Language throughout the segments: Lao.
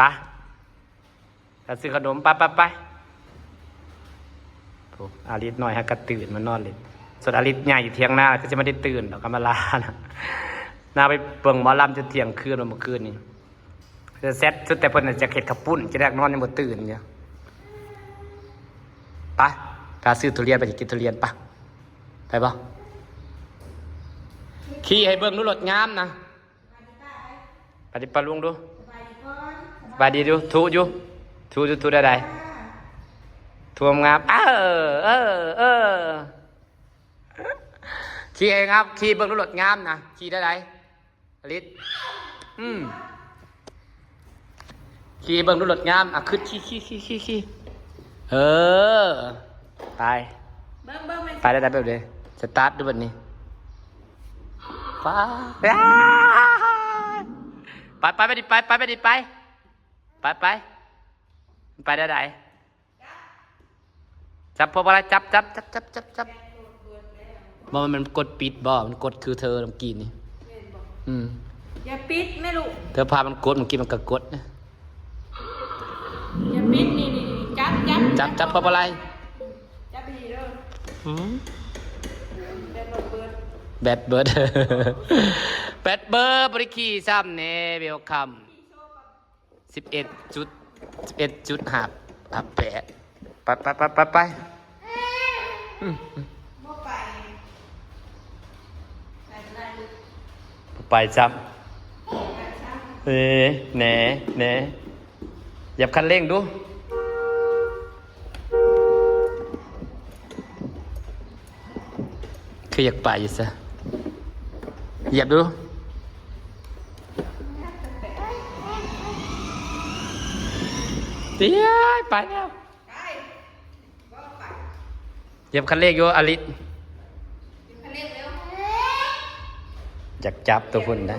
ປະ ໄປຊື້ຂະໜົມ ໄປ ໄປ ໄປ. ໂອ້ ອາລິດນ້ອຍຫາກະຕື່ນມານອນເລີຍ. ສ່ວນອາລິດໃຫຍ່ຢູ່ຖຽງນາ ຄືຊິບໍ່ໄດ້ຕື່ນດອກ ກຳມາລານະ. ນາໄປເບິ່ງໝໍລຳຈົນທ່ຽງຄືນເມື່ອຄືນນີ້. ແຊດສຸດແຕ່ເພິ່ນຈະເຮັດເຂົ້າປຸ້ນ ຈະແລກນອນຍັງບໍ່ຕື່ນຢູ່. ໄປ ໄປຫາຊື້ທຸລຽນ ໄປກິນທຸລຽນ ໄປ. ໄປບໍ່? ຂີ່ໃຫ້ເບິ່ງດູ ລົດງາມນະ. ປະຕິປະລຸງດູ. ສະບາຍດີດູ. ຖືຢູ່ ຖືຢູ່ ຖືໄດ້ໃດ? ຖືງາມ. ເອີ ເອີ ເອີ. ຂີ່ໃຫ້ງາມ ຂີ່ເບິ່ງດູ ລົດງາມນະ. ຂີ່ໄດ້ໃດ? ອາລິດ ອືມ ຂີ່ເບິ່ງດູ ລົດງາມ. ອ່ະ ຂຶ້ນ ຂີ່ ຂີ່ ຂີ່ ຂີ່ ຂີ່. ເອີ ໄປ ເບິ່ງ ເບິ່ງ ໄປໄດ້ແບບໃດ? ສະຕາດດູບັດນີ້. ໄປ ໄປ ໄປ ໄປ ໄປ ໄປ ໄປ ໄປ ໄປ ໄປໄດ້ໃດ? ຈັບພວງມາໄລ ຈັບ ຈັບ ຈັບ ຈັບ ຈັບ ຈັບ. ບໍ່ ມັນກົດປິດບໍ່? ມັນກົດຄືເທີເມື່ອກີ້ນີ້. ອືມ ຢ່າປິດແມ່ລູກ. ເທີພາມັນກົດ ເມື່ອກີ້ມັນກໍກົດນະ. ຢ່າປິດ ນີ້ ນີ້ ນີ້ ຈັບ ຈັບ ຈັບ ຈັບພວງມາໄລ. ຈັບດີໆເດີ. ອືມ ແບດເບີດ ແບດເບີດ ແບດເບີດ. ບໍ່ໄດ້ຂີ່ຊ້ຳແນ່ ເວວຄັມ. ສິບເອັດຈຸດ ສິບເອັດຈຸດຫ້າ ຫ້າແປດ. ໄປ ໄປ ໄປ ໄປ ໄປ. ອືມ ບໍ່ໄປ ບໍ່ໄປຊ້ຳ. ເອີ ແໜ ແໜ ຢຽບຄັນເລັ່ງດູ. ຄືຢາກໄປຊະ ຢຽບດູ. ເອີຍ ໄປແລ້ວ. ຢຽບຄັນເຮ່ງຢູ່ ອາລິດ. ຢາກຈັບຕົວພຸ້ນນະ.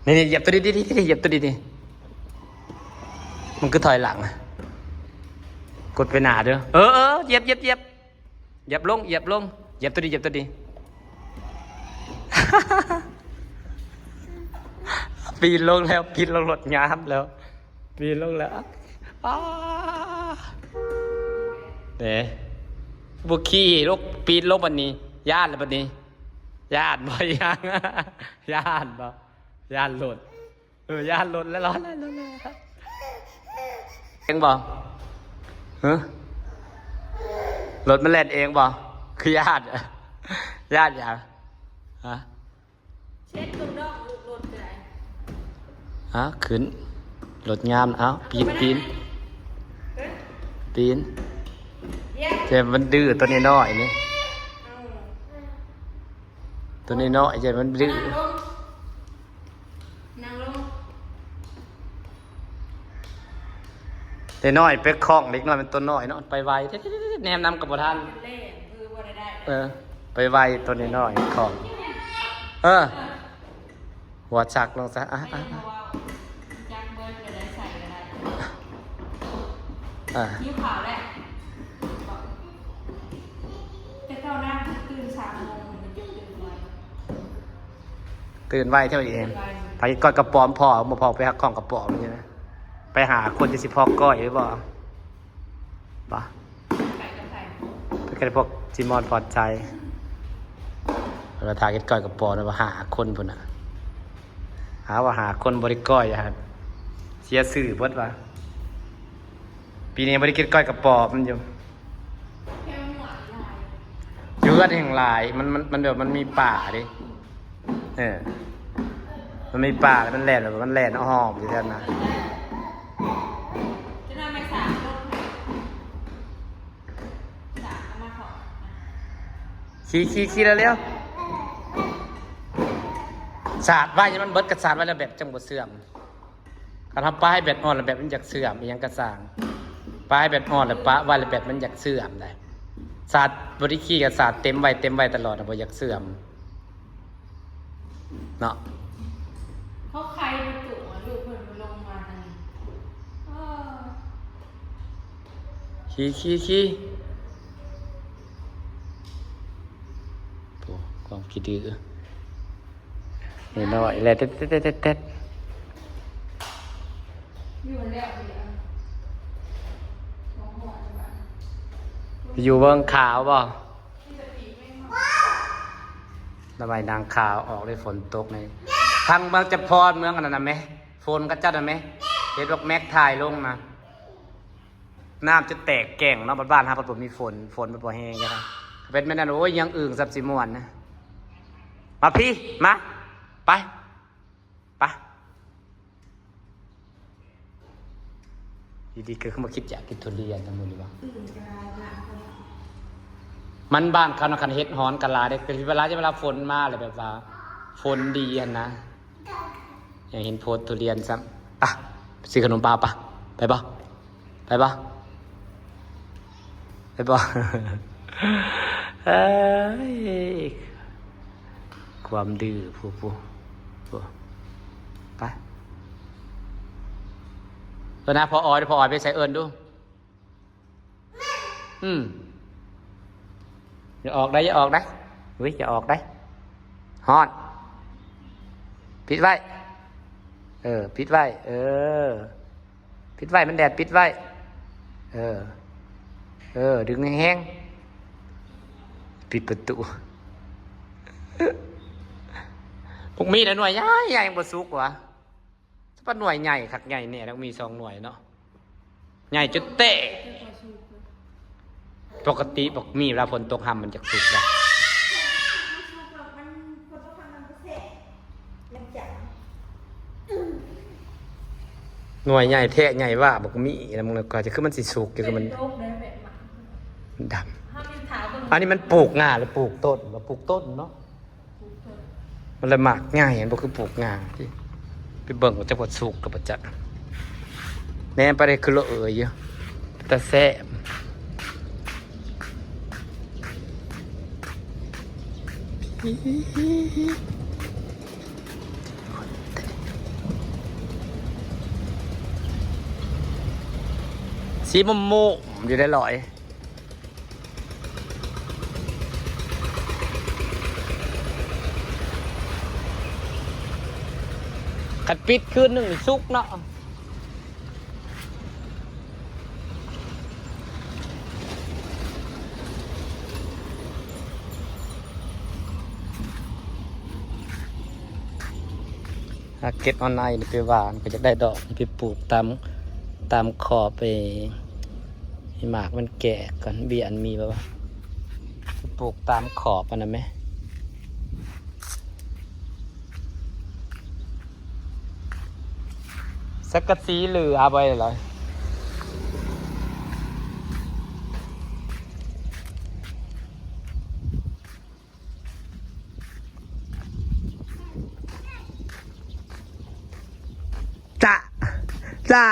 ນີ້ໆ ຢຽບຕົວນີ້ ນີ້ໆ ຢຽບຕົວນີ້ ນີ້. ມັນຄືຖອຍຫຼັງ ກົດໄປໜ້າເດີ. ເອີ ເອີ ຢຽບ ຢຽບ ຢຽບ ຢຽບລົງ ຢຽບລົງ ຢຽບຕົວນີ້ ຢຽບຕົວນີ້. ປີນລົງແລ້ວ ປີນລົງລົດງາມແລ້ວ ປີນລົງແລ້ວ. ອ້າ ເດ້ ບໍ່ຂີ່ລົງ ປີນລົງບັດນີ້ ຢ້ານແລ້ວບັດນີ້. ຢ້ານບໍ່? ຢ້ານ ຢ້ານບໍ່? ຢ້ານລົດ. ເອີ ຢ້ານລົດແລ້ວ ເອງບໍ່? ຮະ? ລົດມັນແລ່ນເອງບໍ່? ຄືຢ້ານ ຢ້ານຫຍັງ? ຮະ? ເຊັດເບິ່ງດອກ ລູກລົດກໍໄດ້. ຮະ? ຂຶ້ນລົດງາມ. ເອົ້າ ປີນ ປີນ ປີນ. ແຕ່ມັນດື້ ຕົວນ້ອຍໆນີ້ ຕົວນ້ອຍໆ ແຕ່ມັນດື້. ນັ່ງລົງ ນັ່ງລົງ. ເດັກນ້ອຍໄປຄ້ອງ ເດັກນ້ອຍມັນຕົວນ້ອຍເນາະ ໄປໄວ ແນມນຳກໍບໍ່ທັນ. ເອີ ໄປໄວ ຕົວນ້ອຍໆ ຄ້ອງ. ເອີ ຫົວສັກລົງຊະ. ອາ ຈັກເບີດກໍໄດ້ ໃສ່ກໍໄດ້. ອ່າ ຫິວເຂົ້າແລ້ວ. ແຕ່ເກົ່ານາງຕື່ນສາມໂມງ ມັນຈະຕື່ນໄວ ຕື່ນໄວເທົ່ານີ້ເອງ. ໄປກ້ອຍກະປອມພໍ ບໍ່ພໍໄປຫາກ້ອຍກະປອມນີ້ນະ. ໄປຫາຄົນທີ່ຊິພໍກ້ອຍຫຼືບໍ່? ບໍ່ ໄປກັບໃຜ? ໄປກັບພວກຈິມອນ ພອນໄຊ. ເວລາຖ້າເຮັດກ້ອຍກະປອມນະ ວ່າຫ້າຄົນພຸ້ນນະ. ຫາວ່າຫ້າຄົນບໍ່ໄດ້ກ້ອຍ ຫາເສຍຊື່ເບິດວ່າ. ປີນີ້ຍັງບໍ່ໄດ້ກິນກ້ອຍກະປອມຢູ່. ຢູ່ເຮືອນແຮ່ງຫຼາຍ ມັນ ມັນ ມັນແບບມັນມີປ່າເດ້. ເອີ ມັນມີປ່າ ມັນແລ່ນ ມັນແລ່ນອ້ອມຢູ່ແຖວນັ້ນ. ຂີ່ ຂີ່ ຂີ່ເລັວໆ. ສາດໄວ້ໃຫ້ມັນເບິດ ກະສາດໄວ້ແລ້ວແບດຈັ່ງບໍ່ເສື່ອມ. ຄັນເຮົາປະໃຫ້ແບດອ່ອນແລ້ວແບດມັນຢາກເສື່ອມ ອີ່ຫຍັງກະຊ່າງ. ປະໃຫ້ແບດອ່ອນແລ້ວປະໄວ້ແລ້ວແບດມັນຢາກເສື່ອມໄດ໋. ສາດບໍລິຄີກະສາດເຕັມໄວ້ ເຕັມໄວ້ຕະຫຼອດນະ ບໍ່ຢາກເສື່ອມເນາະ. ເຂົາໄຄປະຕູ ລູກເພິ່ນລົງມາທາງນີ້. ເອີ ຂີ່ ຂີ່ ຂີ່. ໂອ້ ຄວາມຂີ້ດື້ ນ້ອຍໆ ແລ່ນແຕັດໆ ແຕັດໆ ແຕັດ. ຢູ່ເບິ່ງຂ່າວບໍ່? ລະໄວ້ນາງຂ່າວອອກເລີຍ ຝົນຕົກນີ້ ທາງເມືອງຈຳພອນ ເມືອງອັນນັ້ນນະແມະ ຝົນກະຈັດນະແມະ ເຫັນບັກແມັກຖ່າຍລົງນະ ນ້ຳຈະແຕກແກ້ງເນາະ ບ້ານເຮົາພັດບໍ່ມີຝົນ ຝົນພັດບໍ່ແຮງ ເປັນແມ່ນນັ້ນ ໂອ້ຍ ຍັງອຶ່ງ ສັບຊິມ່ວນນະ ມາພີ້ ມາ ໄປ ປະ ຢູ່ດີກໍຄືມາຄິດຢາກກິນທຸລຽນນຳມື້ນີ້ວະ ອືມ ກໍຫຼາຍ ມັນບ້ານເຂົານະ ຄັນເຫັດຫອນກໍຫຼາຍເດ້ ເວລາ ເວລາຝົນມາແລ້ວແບບວ່າຝົນດີຫັ້ນນະ ຢາກເຫັນໂພດທຸລຽນຊ້ຳ ປະ ຊື້ຂະໜົມປາ ປະ ໄປບໍ່? ໄປບໍ່? ໄປບໍ່? ເອີຍ ຄວາມດື້ ຜູ້ ຜູ້ ຜູ້ ໄປ ເອີ້ນຫາພໍ່ອອຍ ພໍ່ອອຍໄປໃສ ເອີ້ນດູ ອືມ ຢ່າອອກໄດ໋ ຢ່າອອກໄດ໋ ອຸ້ຍ ຢ່າອອກໄດ໋ ຮ້ອນ ປິດໄວ້ ເອີ ປິດໄວ້ ເອີ. ປິດໄວ້ ມັນແດດ ປິດໄວ້ ເອີ ເອີ ດຶງແຮງໆ ປິດປະຕູ ພວກມີແຕ່ໜ່ວຍໃຫຍ່ໆ ຍັງບໍ່ສຸກຫວາ ສະປະໜ່ວຍໃຫຍ່ຄັກໃຫຍ່ແນ່ ແລ້ວມີສອງໜ່ວຍເນາະ ໃຫຍ່ຈົນແຕກ. ປົກກະຕິບັກມີເວລາຝົນຕົກຮຳມັນຈະສຸກແລ້ວ ໜ່ວຍໃຫຍ່ແທ້ໃຫຍ່ວ່າບັກມີນະ ມັນກໍຈະຄືມັນຊິສຸກຢູ່ ຄືມັນດຳ. ອັນນີ້ມັນປູກງ່າຫຼືປູກຕົ້ນ? ວ່າປູກຕົ້ນເນາະ. ມັນລະໝາກໃຫຍ່ ມັນບໍ່ຄືປູກງ່າຕິ ໄປເບິ່ງວ່າຈັກວ່າສຸກກັບບໍ່ຈັກ ແນມໄປໄດ້ຄືລະເອີຍຢູ່ ເປັນຕາແຊບ ສີມຸມໆ ຢູ່ໄດ້ຫຼອຍ. ຄັນປິດຄືນໜຶ່ງນີ້ສຸກເນາະ ຫາເກັບເອົາໃນນີ້ໄປຫວ່ານ ກໍຢາກໄດ້ດອກ ໄປປູກຕາມ ຕາມຂອບໄປ ໃຫ້ໝາກມັນແກ່ກ່ອນ ເບ້ຍອັນມີບໍ່ວະ ປູກຕາມຂອບອັນນັ້ນແມະ ສັງກະສີເຫຼືອໄວ້ແລ້ວ. ຈະ ຈະ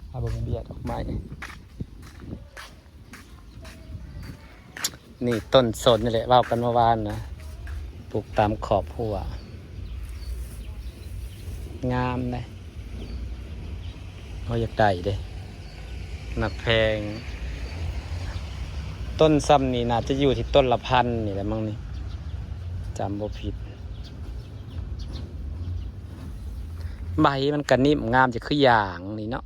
ເອົາເບິ່ງເບ້ຍດອກໄມ້ ນີ້ຕົ້ນສົນນີ້ແຫຼະ ເວົ້າກັນເມື່ອວານນະ ປູກຕາມຂອບຮົ້ວ ງາມເດ້. ເຮົາຢາກໄດ້ເດ້ ໝາກແພງ ຕົ້ນຊ່ຳນີ້ໜ້າຈະຢູ່ທີ່ຕົ້ນລະພັນນີ້ແຫຼະມັ້ງນີ້ ຈຳບໍ່ຜິດ ໃບມັນກະນິ້ມງາມ ຈະຄືຢາງນີ້ເນາະ.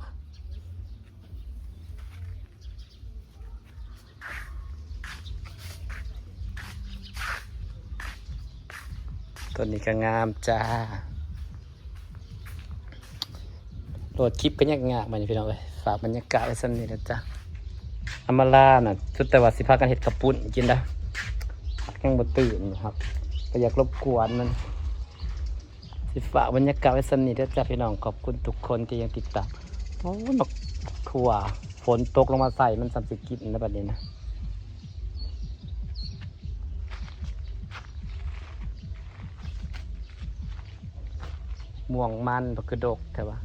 ຕົ້ນນີ້ກໍງາມຈ້າ ໂຫຼດຄລິບກໍຍາກໆ ບາດນີ້ພີ່ນ້ອງເອີຍ ຝາກບັນຍາກາດໄວ້ສ່ຳນີ້ນະຈ້າ ອຳມາລານະ ສຸດແຕ່ວ່າຊິພາກັນເຮັດເຂົ້າປຸ້ນກິນດາ ຍັງບໍ່ຕື່ນຢູ່ ກໍຢາກລົບກວນມັນ. ຊິຝາກບັນຍາກາດໄວ້ສ່ຳນີ້ເດີຈ້າພີ່ນ້ອງ ຂອບຄຸນທຸກຄົນທີ່ຍັງຕິດຕາມ. ໂອ້ຍ ໝາກຖົ່ວ ຝົນຕົກລົງມາໃສ່ ມັນສ່ຳຊິກິນນະບັດນີ້ນະ. ມ່ວງມັນ ບັກກະດົກແທ້ວະ.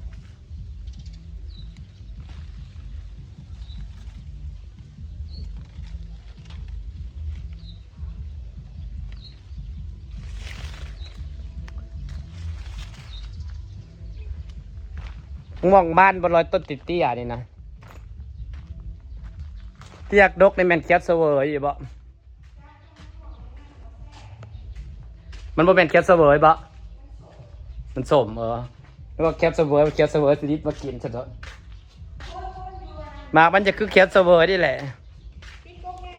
ມ່ວງມັນບໍ່ລອຍ ຕົ້ນເຕ້ຍໆ ນີ້ນະ ທີ່ຢາກດົກນີ້ແມ່ນຂຽວສະເຫວີຍຢູ່ບໍ? ມັນບໍ່ແມ່ນຂຽວສະເຫວີຍບໍ? ມັນສົ້ມ ເອີ ຫຼືວ່າແຄບສະເວີຍ ແຄບສະເວີຍຊິດິບມາກິນຊັ້ນເນາະ. ໝາກມັນຈະຄືແຄບສະເວີຍນີ້ແຫຼະ.